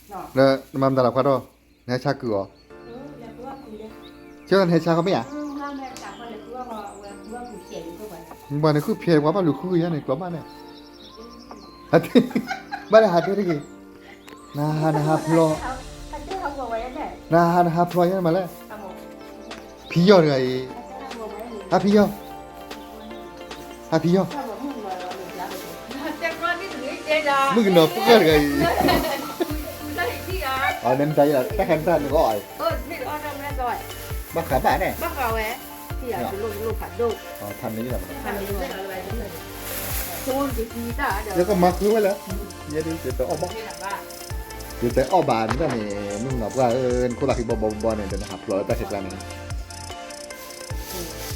ဒီးနမၤမတၤလၢခွါထီၣ်, နဟဲဆါကုၢ်အီၤ, ဆၢနဟဲဆါခီမ့ၢ်ဧါ, ပှၤန့ၣ်ဃုဖျဲးပှၤဘၣ်လူၤဃုယါန့ၣ် ကျီၤဘၣ်န့ၣ်, ဘၣ်ဒီးဟးတဲတဂ့ၤ, နဟးနဟးဖျိး, နဟးနဟးဖျိးယါန့ၣ်မးလဲၣ်, ဖံယီၢ်တဂၤအံၤ, ဟးဖံယီၢ်, ဟးဖံယီၢ်, မုၣ်ကနီၤပှၢ်တဂၤအံၤ, နမတၤယၤ တၢ်ခါနတၢ်နဂီၢ်အံၤ, ဘၣ်ဃးဘၣ်န့ၣ်, ဖးန့ၣ်လီၤ, ယကမၤဃုဝဲလၢ, ယတအီၣ်ဘၣ်, ယတအီၣ်ဘၣ်န့ၣ်န့ၣ် မုၣ်ကနီၤပှၢ်ဧၢ, နခိၣ်သးဃံဘီဘီဘီန့ၣ် ဒီးနဟးဖျိးလၢတၢ်ဆဲးကျါန့ၣ်,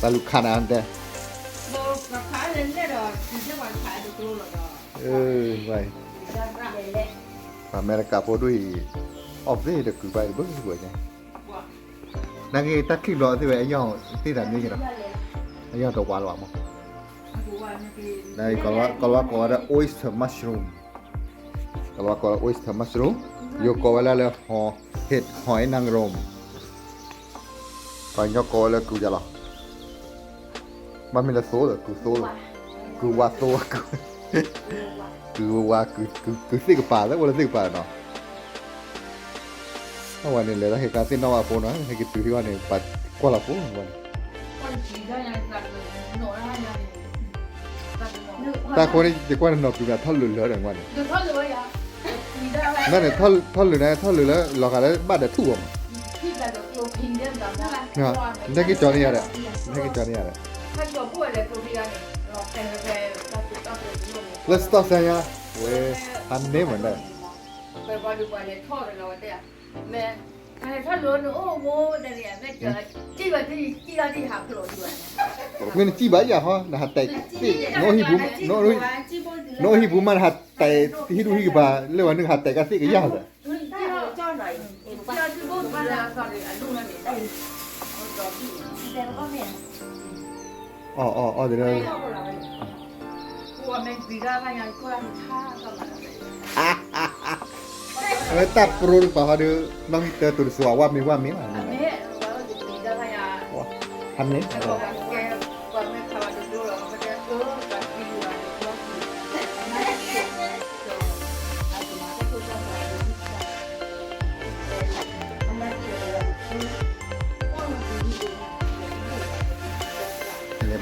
တၢ်လူၤခးနၤတဲ, ပှၤအမဲရကၤဖိဒိၣ်အံၤ, အီၣ်သ့ၣ်ဒီးကုၤဘၣ်အံၤတဘၣ်ဘၣ်န့ၣ်, နာ်က့တၢ်ချံၣ်ဘျီသ့ၣ်ဝဲ အယီၢ်သ့ၣ်တၢ်မ့ၢ်က့ၤဒီး, အယီၢ်တဝါလီၤမး, ကလၤဝါကိးဝဲဒၣ် oyster mushroom, ကလၤဝါကိးဝဲ oyster mushroom, ယိၤကိးဝဲလၢလၢ ဟ့ၣ်ဟီၣ်နၣ်ရူမ်, ပှၤကညီကိးဝဲလၢကုၤယါလီၤ, ဘၣ်မ့ၢ်လၢသိလၢ ကုၤသိလၢ, ကုၤဝါသိ, ကုၤဝါ, ကုၤသ့ၣ်ကပၤ လၢအိၣ်လၢသ့ၣ်ကပၤနီၤ, အဝဲန့ၣ် လဲၤတၢ်ဟ့ၣ်ခါသ့ၣ်နီၣ်ဘၣ်ဖိနီၤ, ဟဲက့ၤတုၤဟံၣ်ဘၣ်န့ၣ် ပှၤကွၢ်လီၤဖိန့ၣ်, တၢ်ဃိန့ၣ် ယကွၢ်န့ၣ်နီၢ်ကုၤန့ၣ် ထီၣ်လုာ်လၢာ်ဒီးကွၢ်န့ၣ်, ဘၣ်န့ၣ် ထီၣ်လုာ်န့ၣ် ထီၣ်လုာ်လၢလီၤဂာ်လၢဘၣ်ဒီးထူၣ်အီၤမး, နဟဲက့ၤကၠီန့ၢ်ယၤဒီး, နဟဲက့ၤကၠီန့ၢ်ယၤဒီး, လၢစတီၣ်စဲညါ, ဝဲ, ဟးန့ၢ်မးဒီး, မ့ၢ်နစံၣ်ဘၣ်ယၤဟီ, နဟးတဲာ်သ့ၣ်, နအိၣ်ဟံၣ်ပူၤမး နဟးတဲာ်ဟံၣ်ဒူၣ်ဟံၣ်ကပၤ လၢဝဲနကဟးတဲာ်ကသ့ၣ်ကယၢ်လၢာ်, အီၣ်အီၣ်အီၣ်ဒီး, အဝဲတၢ်ပရိတကပၤဃီဒီး နီၢ်ဟံၣ်တၢတိၤတစိၤအဝၣ်မ့ၢ်ဝၣ်မ့ၢ်လီၤ, ဟးန့ၢ် န့ၣ်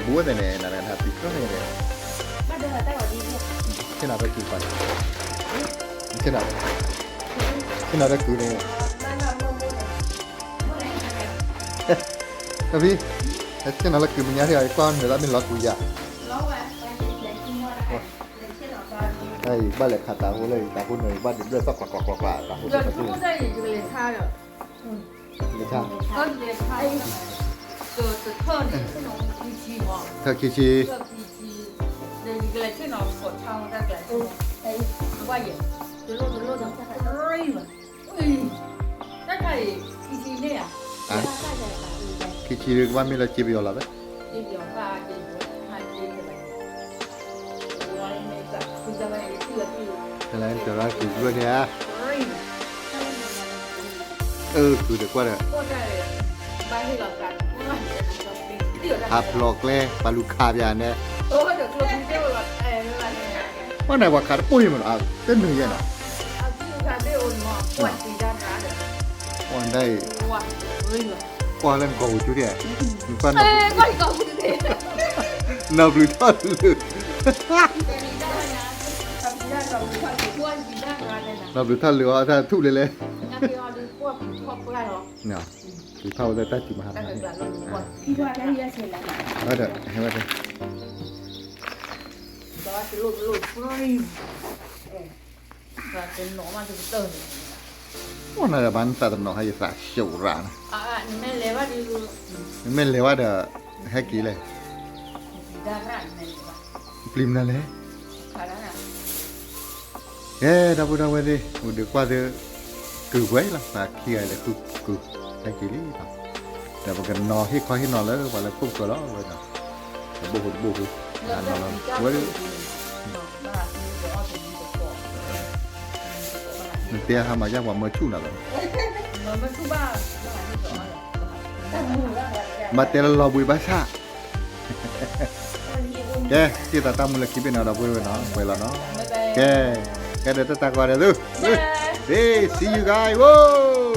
ဘူးဝဲသ့ၣ်န့ၣ် နတဂၤဟးပံၤကျီန့ၣ်, ဆ့ၣ်နီၤဖဲကုၤပၤ, ဆ့ၣ်နီၤ, ဆ့ၣ်နီၤဖဲကုၤန့ၣ်, တၢ်ဖံ, ဆ့ၣ်နီၤလၢကုၤမဲာ်ညါထံၣ်အီၤ ယကွၢ်နုာ်လီၤမ့ၢ်လီၤကုၤယၤ, တၢ်အံၤဘၣ်လဲၤခးတၤဖိလၢအံၤ တၤဖိနီၤအံၤဘၣ်ဒုးဘျၢၣ်သီၣ်ကျးကျးကျးကျး တၤဖိတဖၣ်န့ၣ် လဲၤဆါ, ထၢၣ်ခံဆံ, ခံဆံကဘၣ်မ့ၢ်လၢစ့ပယီၤလီၤသၢ, ကလၢတရၣ်ကုၤကျိန့ၣ်ဧါ, အၢ ကုၤတကွၢ်ဒီး ဟးဖျိးကျဲ ပှၤလူၤခးပၠးန့ၣ်, ပှၤန့ၣ်ပှၤခးတပိၢ်ယဲၢ်မးနီၤ တနုာ်ယဲၢ်နီၤ, ပှၤဒၣ်အံၤ, ကွၢ်လၢနဂီၤပူၤကၠူဒၣ်, နီၢ်ဘျုးထီၣ်လုာ်, နီၢ်ဘျုးထီၣ်လုာ်အီၤ တၢ်ထူၣ်လဲၣ်လဲၣ်, ဘျုးထီၣ်ဝဲလၢတၢ်စူၤမၤဟးဖျါန့ၣ်, ဘျုးထီၣ်ဝဲလၢတၢ်စူၤမၤဟးဖျါန့ၣ်, ဝဲဒီး ဟဲဝဲဒီး အိၣ်နၤဒီးဘၣ်နသးတနီၤဟဲယသးၡိးရၣ်န့ၣ်, နမ့ၢ်လဲၤဘၣ်ဒီး ဟဲက့ၤလဲၣ်, ပျံၤမနုၤလဲၣ်, ကဲ ဒီပုၢ်ဒီဝဲၢ်သ့ၣ် အိၣ်ဒုးကွၢ်သု ကုၤပှဲၤလီၤ ပှၤခံဂၤလဲၤဃုကုၤ ဟဲက့ၤလံ, ဒီးပကနီၤဟ့ၣ်ခီဟ့ၣ်နီၤလၢပှၤလၢခိၣ်ပဃၢၤလီၤဝဲဒီး, တဘိၣ်ဟူတဘိၣ်ဟူ, နီၤလီၤဝဲဒီး ဘၣ်သံဒီးအီၣ်တမံၤတကိး, တကိးဘၣ် နတဲဟါမၢ်ယါပှၤမၢဆူၣ်နၤလီၤ, မၤတဲလၢလီၤဘှံးဘၣ်ဆၣ်, ကဲ, စံးသးတၢ်မူလၢခံဘ့ၣ်နီၤ ဒီပုၢ်ဝဲၢ်နီၤ, ပှဲၤလီၤနီၤ, ကဲ, ကဲဒီးတၢ်တၢ်ကီဒီးသု, see you guys, woo!